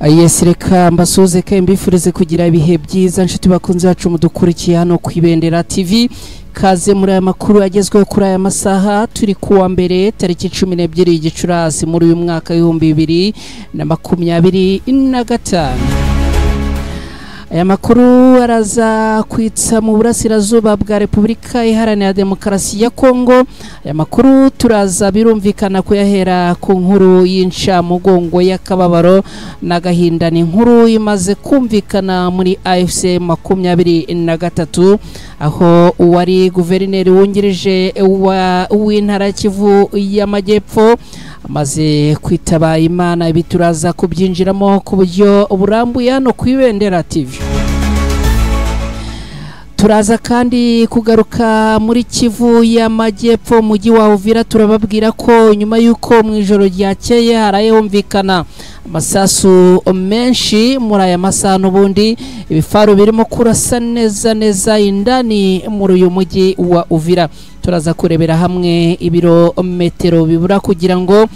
Yes, reka mbasuze ke mbifurize kugira ibihe byiza nshuti bakunze bacu mudukurikiye hano ku Ibendera TV. Kaze muri aya makuru agezweho kuri aya masaha. Turi kuwa mbere tariki 12 Gicurasi muri uyu mwaka 2025. Aya makuru araza kwitsa mu burasirazuba bwa Repubulika Iharanira Demokarasi ya Kongo. Aya makuru turaza birumvikana kuyahera ku nkuru y'incamugongo y'akababaro n'agahinda. Ni inkuru imaze kumvikana muri AFC 23 aho uwari guverineri wungirije w'intara Kivu y'Amajyepfo amaze kwitaba Imana. Ibi turaza kubyinjiramo ku buryo burambuye hano ku Ibendera TV. Turaza kandi kugaruka muri Kivu y'Amajyepfo mujyi wa Uvira. Turababwira ko nyuma y'uko mu ijoro ryakeye haraye humvikana amasasu menshi muri aya masaha, n'ubundi ibifaru birimo kurasa neza neza indani muri uyu mujyi wa Uvira. Turaza kurebera hamwe ibirometero bibura kugira ngo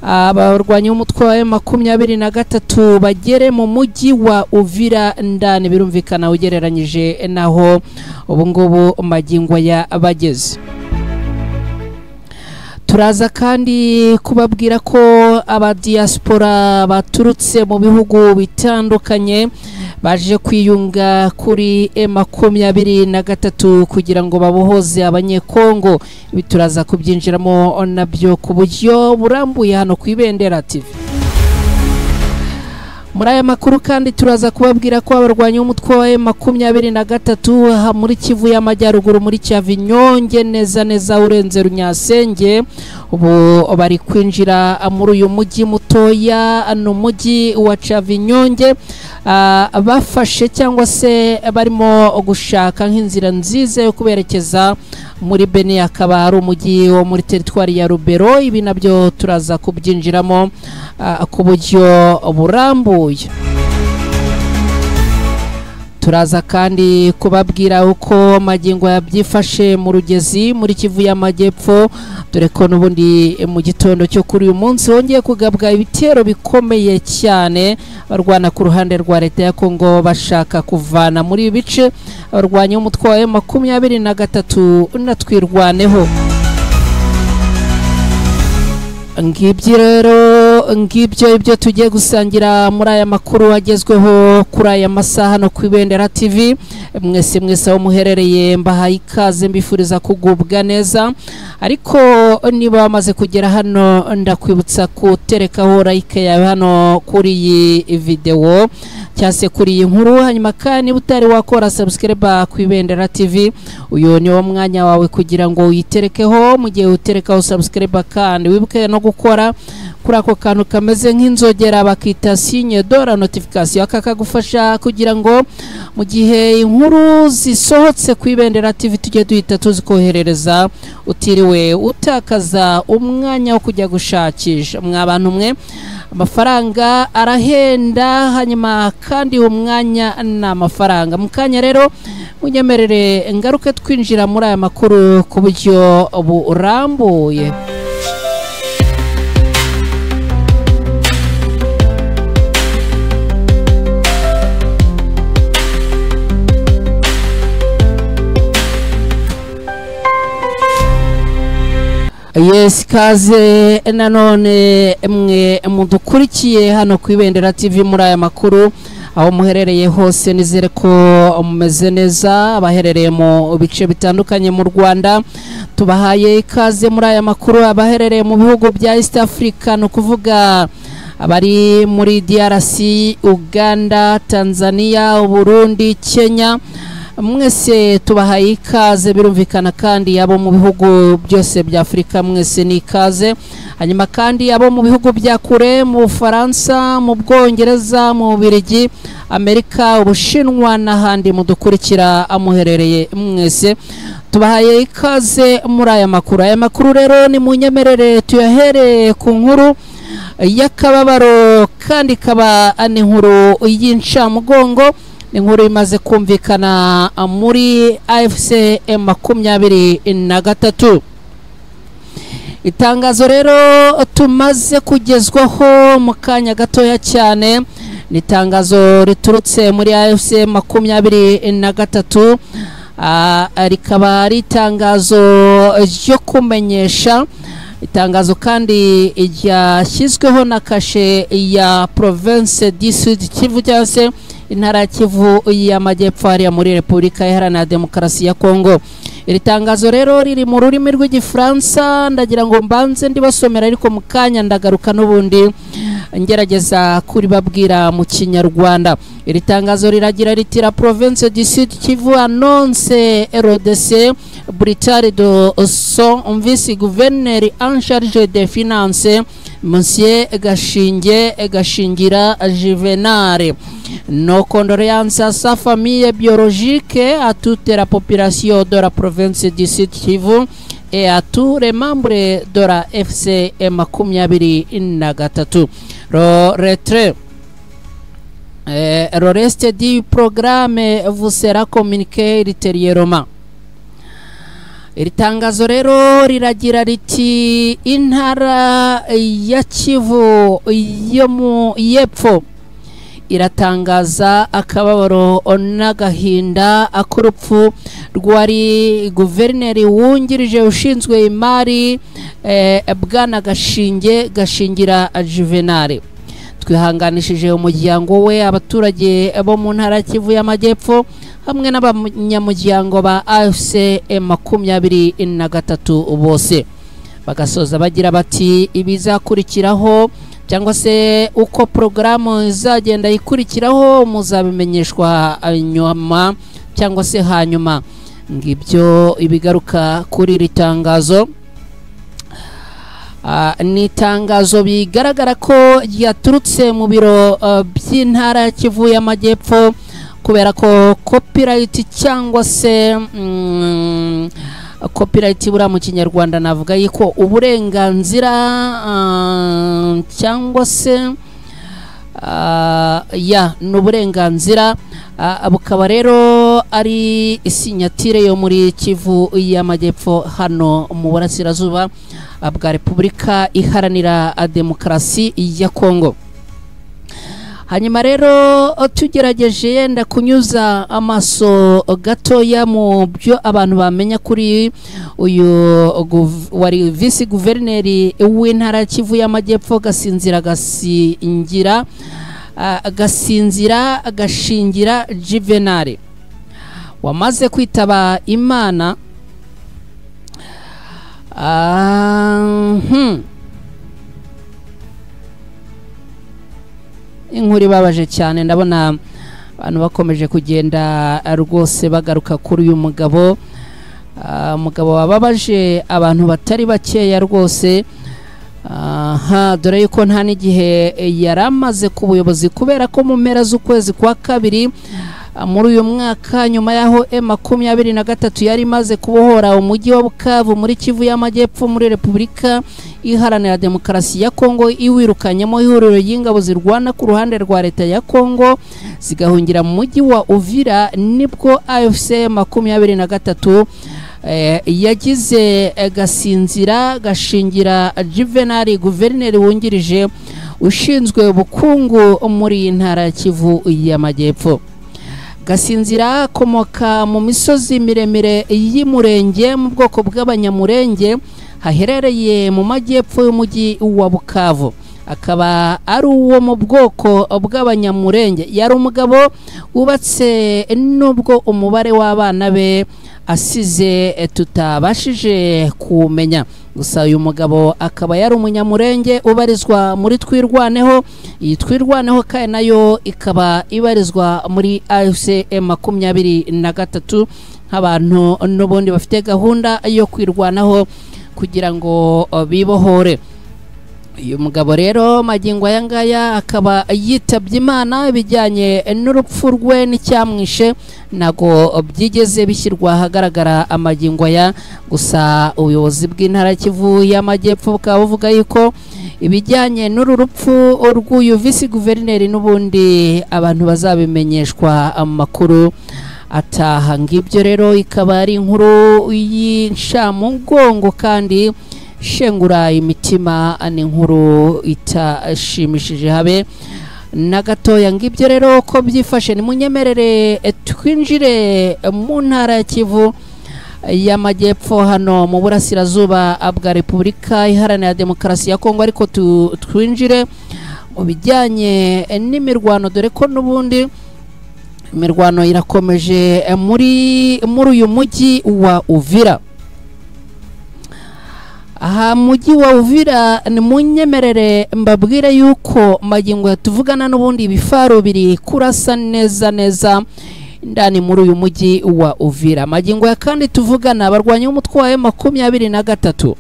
abarwanyi b'umutwe wa M23 bagere mu mujyi wa Uvira ndani, birumvikana ugereranyije naho ubu ngubu magingo ya bageze. Turaza kandi kubabwira ko abadiaspora baturutse mu bihugu bitandukanye baje kwiyunga kuri M23 kugira ngo babohoze abanyekongo. Ibi turaza kubyinjiramo nabyo ku buryo burambuye hano ku Ibendera TV. Muri aya makuru kandi turaza kubabwira ko abarwanyi b'umutwe wa M23 muri Kivu y'Amajyaruguru muri Cyavinyonge neza neza urenze Runyasenge ubu bari kwinjira muri uyu mujyi mutoya, no mujyi wa Cyavinyonge, bafashe cyangwa se barimo gushaka nk'inzira nziza yo kuberekeza muri Beni, akaba ari umujyi wo muri teritwari ya Rubero. Ibi nabyo turaza kubyinjiramo ku buryo burambuye. Turaza kandi kubabwira uko magingo yabyifashe mu Rugezi muri Kivu y'Amajyepfo, dore ko n'ubundi mu gitondo cyo kuri uyu munsi wongeye kugabwa ibitero bikomeye cyane barwana ku ruhande rwa leta ya Kongo bashaka kuvana muri ibi bice abarwanya umutwe wa M23 natwirwaneho. Ngibyo rero, ngibyo ibyo tugiye gusangira muri aya makuru agezweho kuri aya masaha no ku Ibendera TV. Mwese mwese aho muherereye mbahaye ikaze, mbifuriza kugubwa neza. Ariko niba wamaze kugera hano ndakwibutsa kuterekaho like yawe hano kuri iyi video cyangwa se kuri iyi nkuru. Hanyuma kandi utari wakora subscribe ku Ibendera TV, uyu ni wo mwanya wawe kugira ngo uyiterekeho. Mu gihe uterekaho subscribe kandi wibuke no gukora kuri ako kantu kameze nk'inzogera bakita signe de la notification, akakagufasha kugira ngo mu gihe inkuru zisohotse ku Ibendera TV tujye duhita tuzikoherereza utiriwe utakaza umwanya wo kujya gushakisha. Mwa bantu mwe, amafaranga arahenda, hanyuma kandi umwanya ni amafaranga. Mukanya rero munyemerere ngaruke twinjira muri aya makuru ku buryo burambuye. Yes, kaze nanone mwe mudukurikiye hano ku Ibendera TV muri aya makuru aho muherereye hose, nizere ko mumeze neza. Abaherereye mu bice bitandukanye mu Rwanda tubahaye ikaze muri aya makuru. Abaherereye mu bihugu bya East Africa, no kuvuga abari muri DRC, Uganda, Tanzania, Burundi, Kenya, mwese tubahaye ikaze. Birumvikana kandi abo mu bihugu byose bya Afrika mwese ni ikaze. Hanyuma kandi abo mu bihugu bya kure, mu Bufaransa, mu Bwongereza, mu Bubiligi, Amerika, Ubushinwa n'ahandi mudukurikira amuherereye mwese tubahaye ikaze muri aya makuru. Aya makuru rero ni munyemerere tuyahereye ku nkuru y'akababaro kandi kaba ni inkuru y'incamugongo. Inkuru imaze kumvikana muri AFC M23. Itangazo rero tumaze kugezwaho mu kanya gatoya cyane Ni itangazo riturutse muri AFC 23, rikaba ari itangazo ryo kumenyesha, itangazo kandi ryashyizweho na kashe ya Province du Sud Kivu cyangwa se intara ya Kivu y'Amajyepfo hariya muri Repubulika Iharanira Demokarasi ya Kongo. Iri tangazo rero riri mu rurimi rw'Igifaransa, ndagira ngo mbanze ndibasomera ariko mu kanya ndagaruka n'ubundi ngerageza kuribabwira mu Kinyarwanda. Iri tangazo riragira riti: La Province du Sud Kivu annonce RDC brutal de son vice-gouverneur en charge des finances, Monsieur Gashinge Gashingira Juvenal. Nos condoléances à sa famille biologique, à toute la population de la province du Sud Kivu et à tous les membres de la FC 23. Le retrait le reste du programme vous sera communiqué ultérieurement. Iri tangazo rero riragira riti: intara ya Kivu yo mu y'epfo iratangaza akababaro n'agahinda ak'urupfu rwari guverineri wungirije ushinzwe imari, bwana Gashinge Gashingira Juvenal. Twihanganishije umuryango we, abaturage bo mu ntara ya Kivu y'Amajyepfo hamwe n'abanyamuryango ba AFC 23 bose. Bagasoza bagira bati: ibizakurikiraho cyangwa se uko porogaramu izagenda ikurikiraho muzabimenyeshwa nyuma cyangwa se hanyuma. Ngibyo ibigaruka kuri iri tangazo. Ni itangazo bigaragara ko ryaturutse mu biro by'intara ya Kivu y'Amajyepfo, kubera ko copyright cyangwa se copyright buriya mu Kinyarwanda navuga yuko uburenganzira cyangwa se ya ni uburenganzira, bukaba rero ari sinyatire yo muri Kivu y'Amajyepfo hano mu burasirazuba bwa Repubulika Iharanira Demokarasi ya Kongo. Hanyuma rero tugerageje yenda kunyuza amaso gatoya mu byo abantu bamenya kuri uyu wari vice guverineri w'intara ya Kivu y'Amajyepfo Gasinzira Gasingira Gasinzira Gashingira Juvenal wamaze kwitaba Imana. Inkuru ibabaje cyane, ndabona abantu bakomeje kugenda rwose bagaruka kuri uyu mugabo, umugabo wababaje abantu batari bakeya rwose. Aha dore yuko nta n'igihe yari amaze ku buyobozi, kubera ko mu mpera z'ukwezi kwa kabiri muri uyu mwaka, nyuma y'aho M23 yari imaze kubohora umujyi wa Bukavu muri Kivu y'Amajyepfo muri Repubulika Iharanira Demokarasi ya Kongo, iwirukanyemo ihuriro ry'ingabo zirwana ku ruhande rwa leta ya Kongo zigahungira mu mujyi wa Uvira, nibwo AFC 23 yagize Gasinzira Gashingira Juvenal guverineri wungirije ushinzwe ubukungu muri iyi ntara ya Kivu y'Amajyepfo. Gasinzira akomoka mu misozi miremire y'Imurenge mu bwoko bw'Abanyamurenge, haherereye mu majyepfo y'umujyi wa Bukavu, akaba ari uwo mu bwoko bw'Abanyamurenge. Yari umugabo wubatse nubwo umubare w'abana be asize tutabashije kumenya. Gusa uyu mugabo akaba yari umunyamurenge ubarizwa muri Twirwaneho. Iyi Twirwaneho kandi nayo ikaba ibarizwa muri AFC 23, nk'abantu n'ubundi bafite gahunda yo kwirwanaho kugira ngo bibohore. Uyu mugabo rero magingo aya ngaya akaba yitabye Imana. Ibijyanye n'urupfu rwe n'icyamwishe ntago byigeze bishyirwa ahagaragara amagingo aya. Gusa ubuyobozi bw'intara ya Kivu y'Amajyepfo bukaba buvuga yuko ibijyanye n'uru rupfu rw'uyu visi guverineri n'ubundi abantu bazabimenyeshwa amakuru ataha. Ngibyo rero ikaba ari inkuru y'inshamugongo kandi shengura imitima, ni inkuru itashimishije habe na gatoya. Ngibyo rero ko byifashe, nimunyemerere twinjire mu ntara ya Kivu y'Amajyepfo hano mu burasirazuba bwa Repubulika Iharanira Demokarasi ya Kongo, ariko twinjire mu bijyanye n'imirwano, dore ko n'ubundi imirwano irakomeje muri uyu mujyi wa Uvira. Aha mujyi wa Uvira ni munyemerere mbabwire yuko magingo tuvugana n'ubundi ibifaro biri kurasa neza neza indani muri uyu mujyi wa Uvira. Magingo ya kandi tuvugana abarwanya umutwe wa M23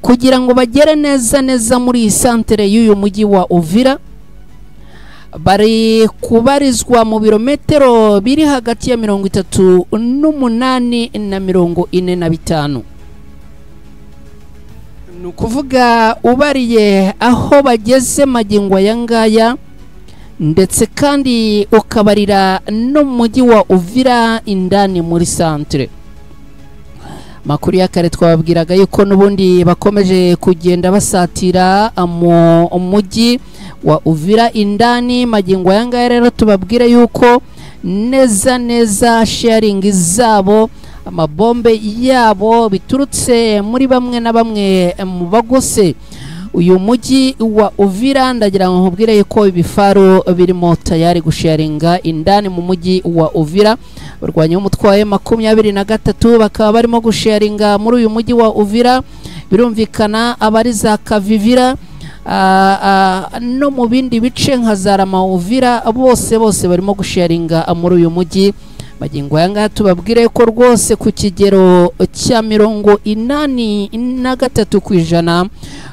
kugira ngo bagere neza neza muri iyi santere y'uyu mujyi wa Uvira bari kubarizwa mu birometero biri hagati ya 38 na 45. Nukuvuga ubariye aho bageze magingo ya ngaya, ndetse kandi ukabarira no mujyi wa Uvira indani muri centre. Makuru ya kare twababwiraga yuko nubundi bakomeje kugenda basatira mu mujyi wa Uvira indani. Magingo ya ngaya rero tubabwire yuko neza neza sharing zabo, amabombe yabo biturutse muri bamwe na bamwe mu bagose uyu mujyi wa Uvira. Ndagira ngo nkubwire yuko ibifaro birimo tayari gusharinga indani mu mujyi wa Uvira. Barwanya umutwe wa M23 bakaba barimo gusharinga muri uyu mujyi wa Uvira, birumvikana abari za Kavivira no mu bindi bice nka Zarama Uvira, bose bose barimo gusharinga muri uyu mujyi. Magingo ya ngaha tubabwire ko rwose ku kigero cya 83%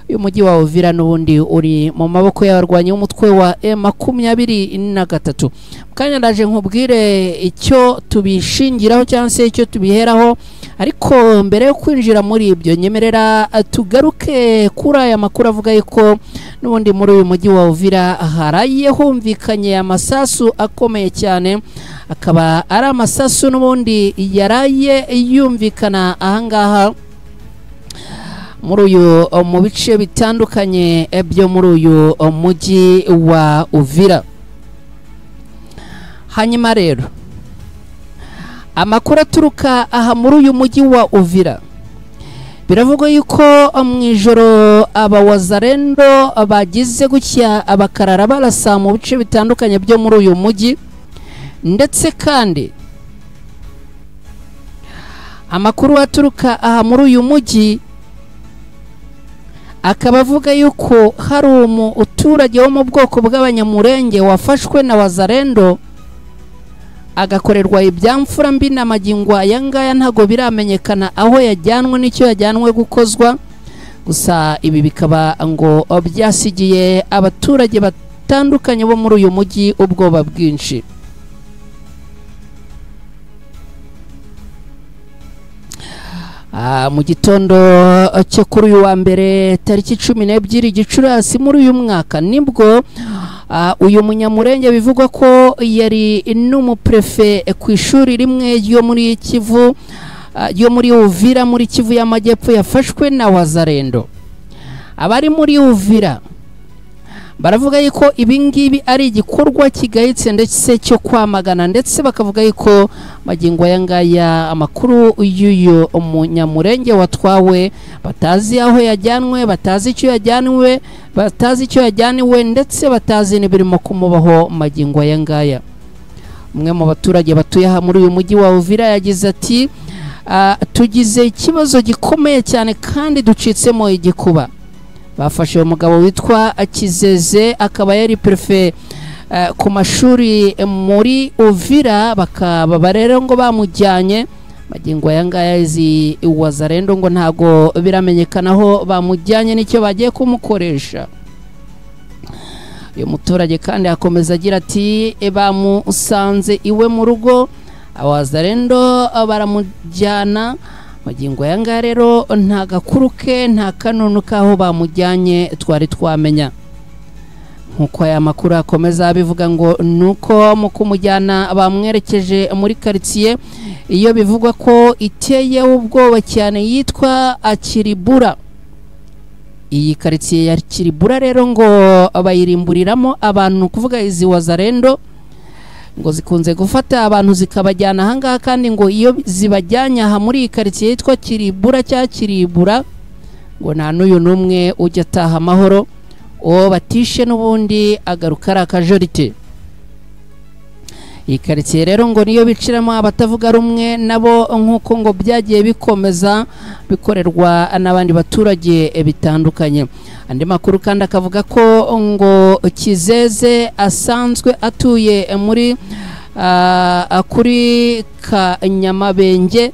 uyu mujyi wa Uvira n'ubundi uri mu maboko y'abarwanyi b'umutwe wa M23. Kanya ndaje nkubwire icyo tubishingiraho cyangwa se icyo tubiheraho, ariko mbere yo kwinjira muri ibyo nyemerera tugaruke kuri aya makuru avuga yuko n'ubundi muri uyu mujyi wa Uvira haraye humvikanye amasasu akomeye cyane, akaba ari amasasu n'ubundi yaraye yumvikana ahangaha muri uyu mu bice bitandukanye byo muri uyu mujyi wa Uvira. Hanyuma rero amakuru aturuka aha muri uyu mujyi wa Uvira biravugwa yuko mu ijoro abawazarendo bagize gutya abakarara barasa mu bice bitandukanye byo muri uyu mujyi, ndetse kandi amakuru aturuka aha muri uyu mujyi akaba avuga yuko hari umuturage wo mu bwoko bw'abanyamurenge wafashwe na wazarendo agakorerwa ibyamfura mbi na magingo aya ngaya ntago biramenyekana aho yajyanwe n'icyo yajyanwe gukozwa. Gusa ibi bikaba ngo byasigiye abaturage batandukanye bo muri uyu mujyi ubwoba bwinshi. Mu gitondo cyo kuri uyu wa mbere tariki 12 Gicurasi muri uyu mwaka nibwo uyu munyamurenge bivugwa ko yari n'umuprefe ku ishuri rimwe ryo muri Kivu yo muri Uvira muri Kivu y'Amajyepfo yafashwe na wazarendo. Abari muri Uvira baravuga yuko ibingibi ari igikorwa kigayitse ndetse cyo kwamagana, ndetse bakavuga yuko magingo aya ngaya amakuru y'uyu umunyamurenge watwawe batazi aho yajyanwe, batazi icyo yajyanwe, batazi icyo yajyaniwe, ndetse batazi n'ibirimo kumubaho magingo aya ngaya. Umwe mu baturage batuye aha muri uyu mujyi wa Uvira yagize ati tugize ikibazo gikomeye cyane kandi ducitsemo igikuba. Bafashe umugabo witwa Akizeze akaba yari prefe ku mashuri muri Uvira, bakaba rero ngo bamujyanye. Magingo aya ngaya izi wazarendo ngo ntago biramenyekana aho bamujyanye n'icyo bagiye kumukoresha. Uyu muturage kandi akomeza agira ati bamusanze iwe mu rugo abazarendo baramujyana. Magingo aya ngaya rero nta gakuru ke nta kanunu kaho bamujyanye twari twamenya. Nkuko aya makuru akomeza abivuga ngo nuko mu kumujyana bamwerekeje muri quartier iyo bivugwa ko iteye ubwoba cyane yitwa Akiribura. Iyi quartier ya Kiribura rero ngo bayirimburiramo abantu, kuvuga izi Wazalendo ngo zikunze gufata abantu zikabajyana ahangaha, kandi ngo iyo zibajyanye aha muri iyi quartier yitwa Kiribura cya Kiribura ngo nta n'uyu n'umwe ujya ataha amahoro, uwo batishe n'ubundi agaruka ari akajorite. Iyi quartier rero ngo niyo biciramo abatavuga rumwe nabo, nk'uko ngo byagiye bikomeza bikorerwa n'abandi baturage bitandukanye. Andi makuru kandi akavuga ko ngo Kizeze asanzwe atuye muri kuri Kanyamabenge,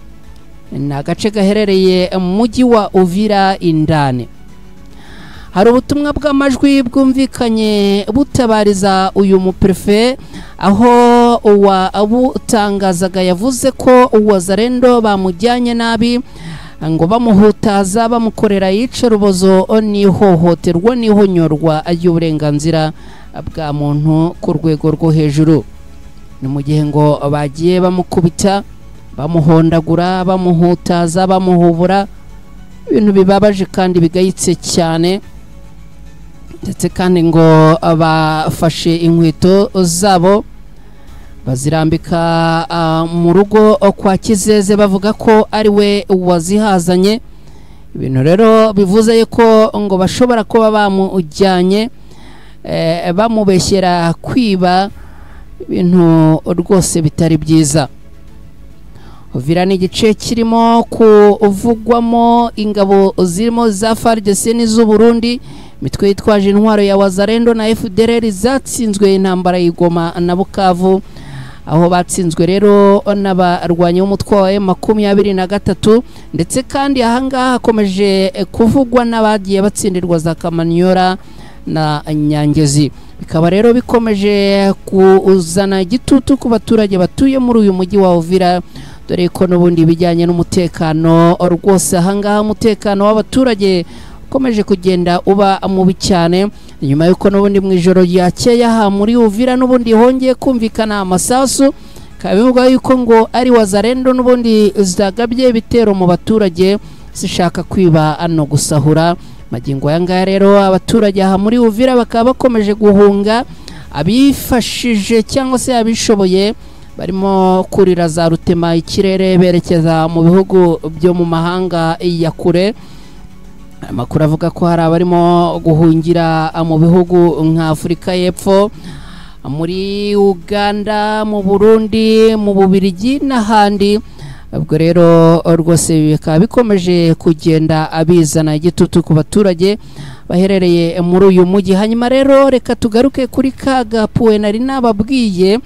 ni agace gaherereye mu mujyi wa Uvira indani. Hari ubutumwa bw'amajwi bwumvikanye butabariza uyu muprefe, aho uwabutangazaga yavuze ko Wazalendo bamujyanye nabi, ngo bamuhutaza bamukorera iyicarubozo n'ihohoterwa n'ihonyorwa ry'uburenganzira bwa muntu ku rwego rwo hejuru. Ni mu gihe ngo bagiye bamukubita, bamuhondagura, bamuhutaza, bamuhubura, ibintu bibabaje kandi bigayitse cyane. Ndetse kandi ngo bafashe inkweto zabo bazirambika mu rugo kwa Kizeze, bavuga ko ari we wazihazanye. Ibintu rero bivuze ko ngo bashobora kuba bamujyanye bamubeshyera kwiba, ibintu rwose bitari byiza. Uvira ni igice kirimo kuvugwamo ingabo zirimo za FARDC n'iz'u Burundi, imitwe yitwaje intwaro ya Wazalendo na FDLR zatsinzwe intambara y'Igoma na Bukavu, aho batsinzwe rero n'abarwanyi b'umutwe wa M23. Ndetse kandi ahangaha hakomeje kuvugwa n'abagiye batsindirwa za Kamanyora na Nyangezi. Bikaba rero bikomeje kuzana igitutu ku baturage batuye muri uyu mujyi wa Uvira, dore ko n'ubundi bijyanye n'umutekano rwose ahangaha umutekano w'abaturage ukomeje kugenda uba mubi cyane. Nyuma y'uko n'ubundi mu ijoro ryakeye aha muri Uvira n'ubundi hongeye kumvikana amasasu, bikaba bivugwa yuko ngo ari Wazalendo n'ubundi zagabye ibitero mu baturage zishaka kwiba no gusahura. Magingo aya ngaya rero abaturage aha muri Uvira bakaba bakomeje guhunga, abifashije cyangwa se abishoboye barimo kurira za rutema ikirere berekeza mu bihugu byo mu mahanga ya kure. Amakuru avuga ko hari abarimo guhungira mu bihugu nka Afurika y'Epfo, muri Uganda, mu Burundi, mu Bubiligi n'ahandi. Ubwo rero rwose bikaba bikomeje kugenda abizana igitutu ku baturage baherereye muri uyu mujyi. Hanyuma rero reka tugaruke kuri kagapuwe nari nababwiye,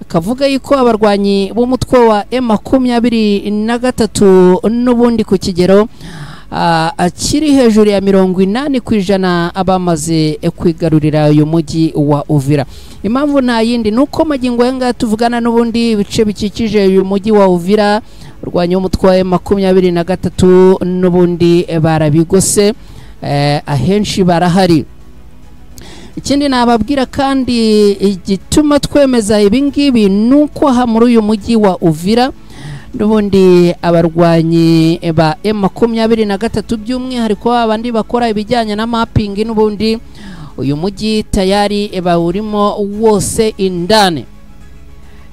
kavuga yuko abarwanyi b'umutwe wa M23 n'ubundi ku kigero akiri hejuru ya 80% abamaze kwigarurira uyu mujyi wa Uvira. Impamvu nta yindi nuko magingo aya tuvugana n'ubundi ibice bikikije uyu mujyi wa Uvira urwanya umutwe wa M23 n'ubundi barabigose, ahenshi barahari. Ikindi nababwira kandi igituma twemeza ibingibi nuko ha muri uyu mujyi wa Uvira n'ubundi abarwanyi ba M23 by'umwihariko abandi bakora ibijyanye na mapping n'ubundi uyu mujyi tayari bawurimo wose indani.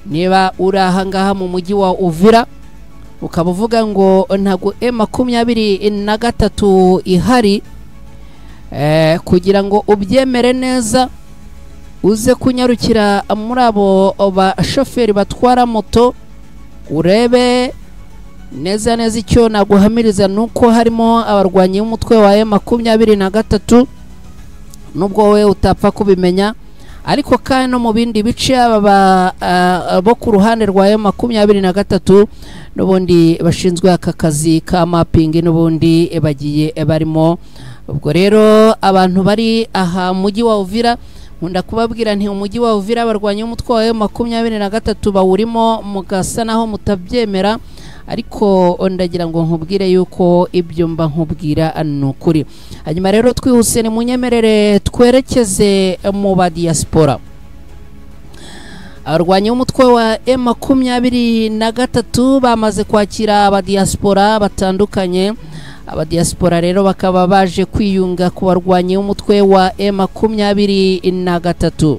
Niba uri ahangaha mu mujyi wa Uvira ukaba uvuga ngo ntago M23 ihari, kugira ngo ubyemere neza uze kunyarukira muri abo bashoferi batwara moto urebe neza neza. Icyo naguhamiriza nuko harimo abarwanyi b'umutwe wa M23 nubwo we utapfa kubimenya, ariko kandi no mu bindi bice aba bo ku ruhande rwa M23 n'ubundi bashinzwe aka kazi ka mapping n'ubundi bagiye barimo. Ubwo rero abantu bari aha mujyi wa Uvira, nkunda kubabwira nti umujyi wa Uvira abarwanyi b'umutwe wa M23 bawurimo mugasa naho mutabyemera, ariko ndagira ngo nkubwire yuko ibyo mba nkubwira nukuri. Hanyuma rero twihuse ni munyemerere twerekeze mu ba diaspora. Abarwanyi b'umutwe wa M23 bamaze kwakira aba diaspora batandukanye, Abadiaspora rero bakaba baje kwiyunga ku barwanyi umutwe wa M23.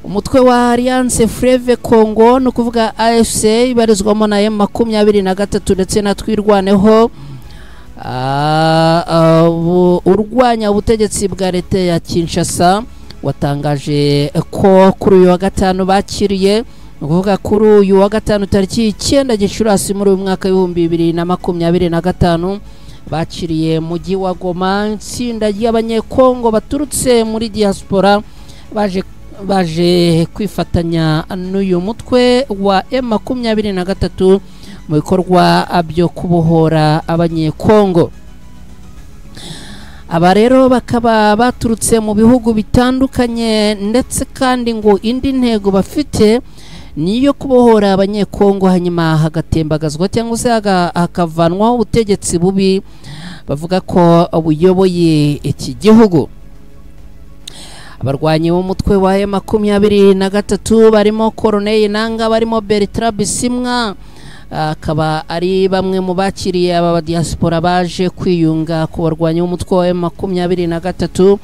Umutwe wa Alliance Fleuve Congo, no kuvuga AFC, ibarizwamo na M23 ndetse na Twirwaneho, urwanya ubutegetsi bwa leta ya Kinshasa, watangaje ko kuri uyu wa gatanu bakiriye, ukuvuga kuri uyu wa gatanu tariki 9 Gicurasi muri uyu mwaka 2025, bakiriye mujyi wa Goma itsinda ry'abanyekongo baturutse muri diaspora baje kwifatanya n'uyu mutwe wa M23 mu bikorwa byo kubohora abanyekongo. Aba rero bakaba baturutse mu bihugu bitandukanye, ndetse kandi ngo indi ntego bafite niyo kubohora abanyekongo hanyuma hagatembagazwa cyangwa se hakavanwaho ubutegetsi bubi bavuga ko buyoboye iki gihugu. Abarwanyi b'umutwe wa M23 barimo Corneille Nanga, barimo Bertrand Bisimwa, akaba ari bamwe mu bakiriye aba diaspora baje kwiyunga ku barwanyi b'umutwe wa M23.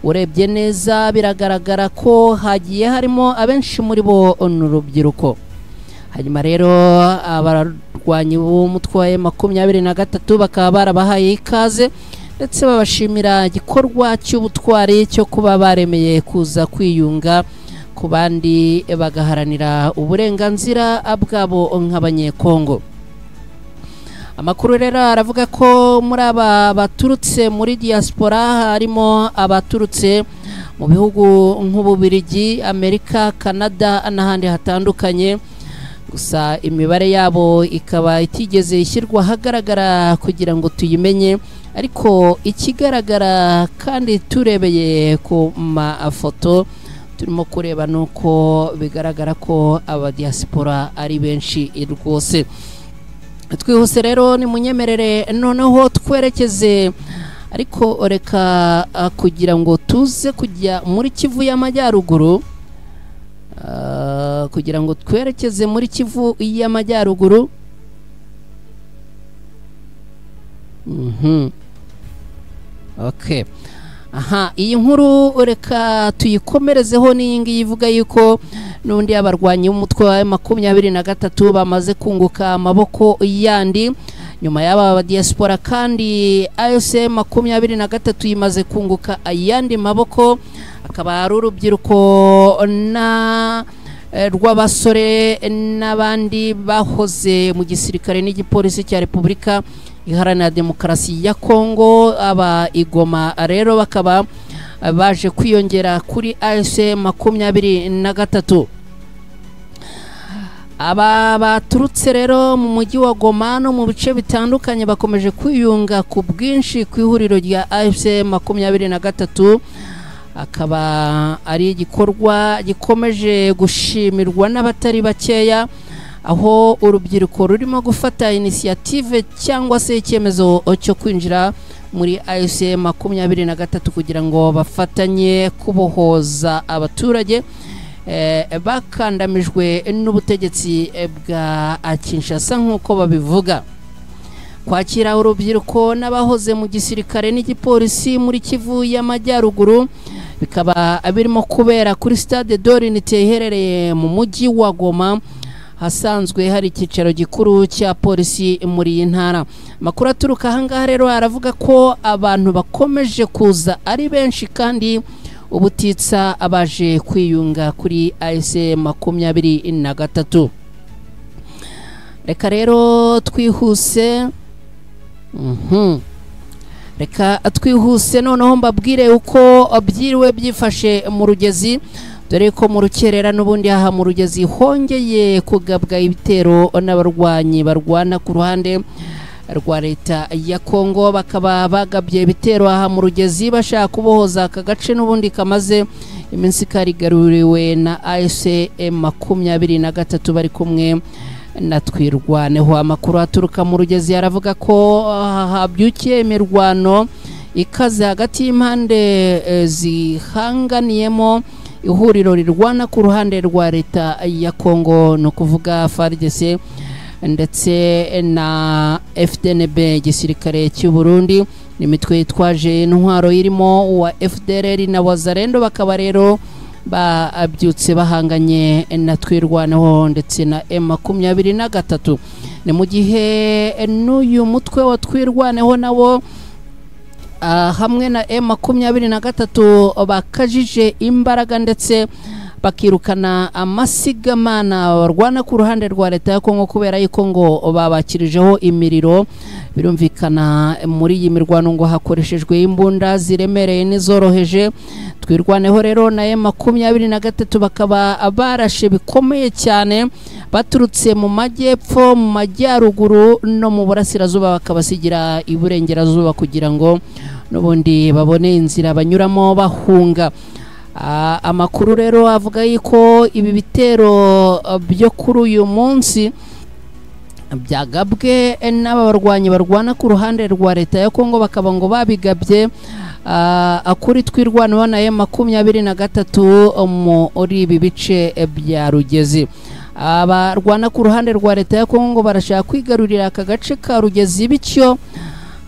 Urebye neza biragaragara ko hagiye harimo abenshi muri bo n'urubyiruko. Hanyuma rero abarwanyi b'umutwe wa M23 bakaba barabahaye ikaze ndetse babashimira igikorwa cy'ubutwari cyo kuba baremeye kuza kwiyunga ku bandi bagaharanira uburenganzira bwabo nk'abanyekongo. Amakuru rero aravuga ko muri aba baturutse muri diaspora harimo abaturutse mu bihugu nk'Ububirigi, Amerika, Canada n'ahandi hatandukanye. Gusa imibare yabo ikaba itigeze ishyirwa ahagaragara kugira ngo tuyimenye, ariko ikigaragara kandi turebeye ku mafoto turimo kureba nuko bigaragara ko aba diaspora ari benshi rwose. Twihuse rero ni munyemerere noneho twerekeze, ariko reka kugira ngo tuze kujya muri Kivu y'Amajyaruguru, kugira ngo twerekeze muri Kivu y'Amajyaruguru. Okay. Aha, iyi nkuru reka tuyikomerezeho n'iyi ngiyi ivuga yuko n'undi abarwanyi b'umutwe wa M23 bamaze kunguka amaboko yandi nyuma y'aba diaspora, kandi AFC M23 imaze kunguka ayandi maboko, akaba ari urubyiruko na rw'abasore n'abandi bahoze mu gisirikare n'igipolisi cya Repubulika Iharanira Demokarasi ya Kongo. Aba igoma rero bakaba baje kwiyongera kuri AFC M23. Aba baturutse rero mu mujyi wa Goma no mu bice bitandukanye bakomeje kwiyunga ku bwinshi ku ihuriro rya AFC M23, akaba ari igikorwa gikomeje gushimirwa n'abatari bakeya, aho urubyiruko rurimo gufata initiative cyangwa se icyemezo cyo kwinjira muri AFC M23 kugira ngo bafatanye kubohoza abaturage bakandamijwe n'ubutegetsi bwa Kinshasa nk'uko babivuga. Kwakira urubyiruko n'abahoze mu gisirikare n'igipolisi muri Kivu y'Amajyaruguru bikaba birimo kubera kuri Stade d'Unité iherereye mu mujyi wa Goma, hasanzwe hari icyicaro gikuru cya polisi muri iyi ntara. Amakuru aturuka ahangaha rero aravuga ko abantu bakomeje kuza ari benshi kandi ubutitsa abaje kwiyunga kuri AFC M23. Reka rero twihuse, reka twihuse noneho mbabwire uko byiriwe byifashe mu Rugezi, dore ko mu rukerera n'ubundi aha mu Rugezi hongeye kugabwa ibitero n'abarwanyi barwana ku ruhande rwa leta ya Kongo. Bakaba bagabye ibitero aha mu Rugezi bashaka kubohoza aka gace n'ubundi kamaze iminsi karigaruriwe na AFC M23 bari kumwe na Twirwaneho. Amakuru aturuka mu Rugezi aravuga ko habyukiye imirwano ikaze hagati y'impande zihanganiyemo ihuriro rirwana ku ruhande rwa leta ya Kongo, no kuvuga FARDC ndetse na FDNB igisirikare cy'u Burundi. Imitwe yitwaje intwaro irimo wa FDLR na Wazalendo bakaba rero babyutse bahanganye na Twirwaneho ndetse na M23. Ni mu gihe n'uyu mutwe wa Twirwaneho nawo hamwe na M23 bakajije imbaraga ndetse bakirukana amasigamana barwana ku ruhande rwa leta ya Kongo kubera yuko ngo babakirijeho imiriro. Birumvikana muri iyi mirwano ngo hakoreshejwe imbunda ziremereye n'izoroheje. Twirwaneho rero na M23 bakaba barashe bikomeye cyane baturutse mu majyepfo, mu majyaruguru no mu burasirazuba, bakabasigira iburengerazuba kugira ngo n'ubundi babone inzira banyuramo bahunga. Amakuru rero avuga yuko ibi bitero byo kuri uyu munsi byagabwe n'aba barwanyi barwana ku ruhande rwa leta ya Kongo, bakaba ngo babigabye akuri Twirwaneho na M23 muri ibi bice bya Rugezi. Abarwana ku ruhande rwa leta ya Kongo barashaka kwigarurira aka gace ka Rugezi, bityo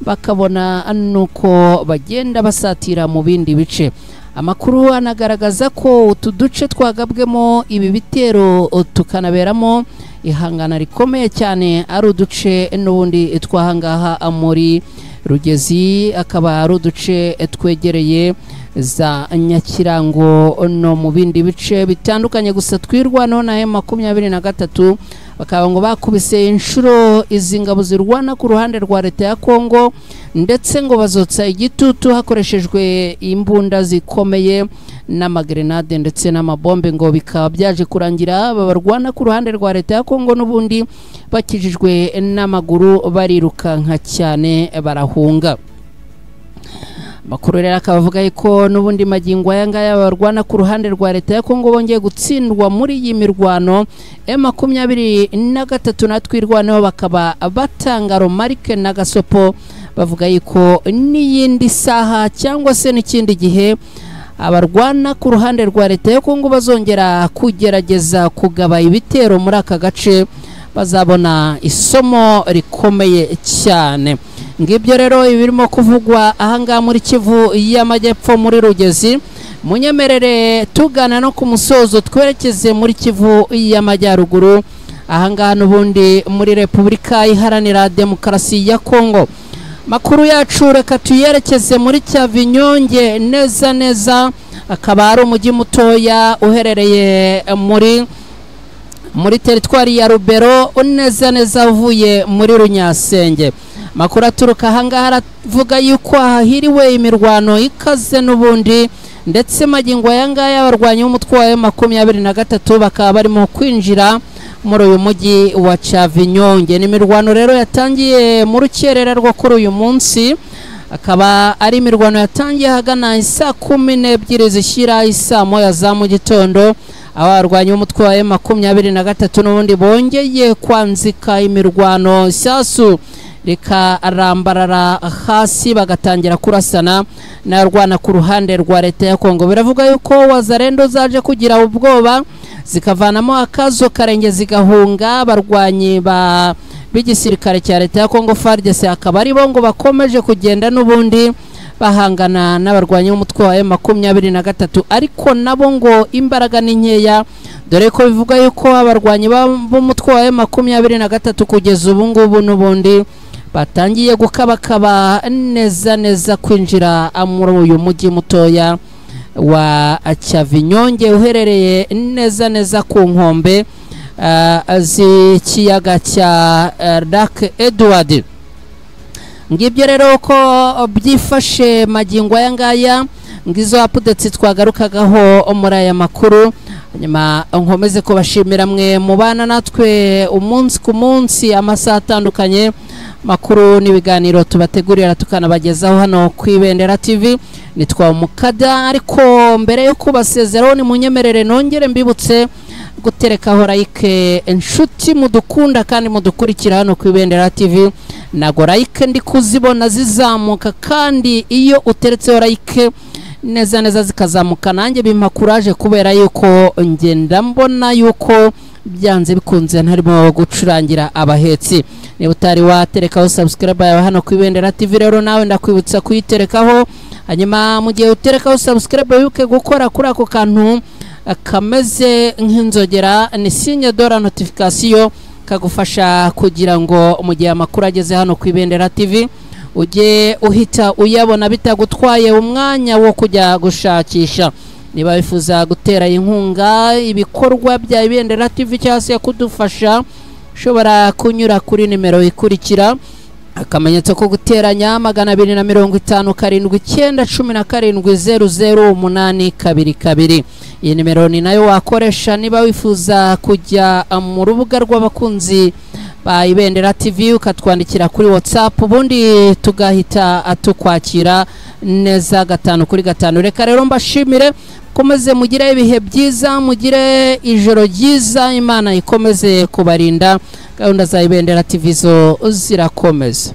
bakabona nuko bagenda basatira mu bindi bice. Amakuru anagaragaza ko utu duce twagabwemo ibi bitero tukanaberamo ihangana rikomeye cyane ari uduce n'ubundi twahangaha muri Rugezi, akaba ari uduce twegereye za Nyakirango no mu bindi bice bitandukanye. Gusa Twirwaneho na M23 bakaba ngo bakubise inshuro izi ngabo zirwana ku ruhande rwa leta ya Kongo, ndetse ngo bazotsa igitutu hakoreshejwe imbunda zikomeye n'amagrenade ndetse n'amabombe, ngo bikaba byaje kurangira babarwana ku ruhande rwa leta ya Kongo n'ubundi bakijijwe n'amaguru barirukanka cyane barahunga. Makuru rero akavuga ko n'ubundi magingo aya ngaya barwana ku ruhande rwa leta ya Kongo bongeye gutsindwa muri iyi mirwano. M23 na Twirwaneho bakaba batanga romarike na gasopo, bavuga yuko n'iyindi saha cyangwa se n'ikindi gihe abarwana ku ruhande rwa leta ya Kongo bazongera kugerageza kugaba ibitero muri aka gace bazabona isomo rikomeye cyane. Ngibyo rero ibirimo kuvugwa ahangaha muri Kivu y'Amajyepfo muri Rugezi. Munyemerere tugana no ku musozo twerekeze muri Kivu y'Amajyaruguru, ahangaha n'ubundi muri Repubulika Iharanira Demokarasi ya Kongo. Makuru yacu reka tuyerekeze muri Cyavinyonge neza neza, akaba ari umujyi mutoya uherereye muri teritwari ya Rubero neza neza uvuye muri Runyasenge. Makuru aturuka ahangaha aravuga yuko hahiriwe imirwano ikaze n'ubundi, ndetse magingo aya ngaya abarwanyi b'umutwe wa M23 bakaba barimo kwinjira muri uyu mujyi wa Cyavinyonge. Ni imirwano rero yatangiye mu rukerera rwo kuri uyu munsi, akaba ari imirwano yatangiye ahagana isaa 12 zishyira isaa 1 za mu gitondo. Abarwanyi b'umutwe wa M23 n'ubundi bongeye kwanzika imirwano, isasu reka rambarara hasi bagatangira kurasana n'arwana ku ruhande rwa leta ya Kongo. Biravuga yuko Wazalendo zaje kugira ubwoba zikavanamo akazo karenge zigahunga. Abarwanyi ba b'igisirikare cya leta ya Kongo FARDC akaba ari bo ngo bakomeje kugenda n'ubundi bahangana n'abarwanyi b'umutwe wa M23, ariko nabo ngo imbaraga ni nkeya, dore ko bivuga yuko abarwanyi b'umutwe wa M23 kugeza ubu ngubu n'ubundi batangiye gukabakaba neza neza kwinjira muri uyu mujyi mutoya wa Cyavinyonge uherereye neza neza ku nkombe z'ikiyaga cya Lake Edward. Ngibyo rero ko byifashe magingo aya ngaya, ngizo updates twagarukagaho muri aya makuru. Nyuma nkomeze kubashimira mwe mubana natwe umunsi ku munsi amasaha atandukanye, makuru n'ibiganiro tubategurira tukanabagezaho hano ku Ibendera TV. Nitwa Umukada, ariko mbere yo kubasezeraho ni munyemerere nongere mbibutse guterekaho like inshuti mudukunda kandi mudukurikira hano ku Ibendera TV. Nago like ndi kuzibona zizamuka, kandi iyo uteretseho like neza neza zikazamuka nanjye bimpa courage, kubera yuko ngenda mbona yuko Byanze bikunze ntarimo gucurangira abahetsi. Niba utari waterekaho subscribe yawe hano ku Ibendera TV rero, nawe ndakwibutsa kuyiterekaho. Hanyuma mu gihe uterekaho subscribe, wibuke gukora kuri ako kantu kameze nk'inzogera, ni signe de la notification, kagufasha kugira ngo mu gihe amakuru ageze hano ku Ibendera TV ujye uhita uyabona bitagutwaye umwanya wo kujya gushakisha. Niba wifuza gutera inkunga ibikorwa bya Ibendera TV cyangwa se kudufasha, ushobora kunyura kuri nimero ikurikira: +257 917 00822. Iyi nimero ni nayo wakoresha niba wifuza kujya mu rubuga rw'abakunzi ba Ibendera TV, ukatwandikira kuri WhatsApp, ubundi tugahita tukwakira neza gatanu kuri gatanu. Reka rero mbashimire, komeze mugire ibihe byiza, mugire ijoro ryiza, Imana ikomeze kubarinda. Gahunda za Ibendera TV zo zirakomeza.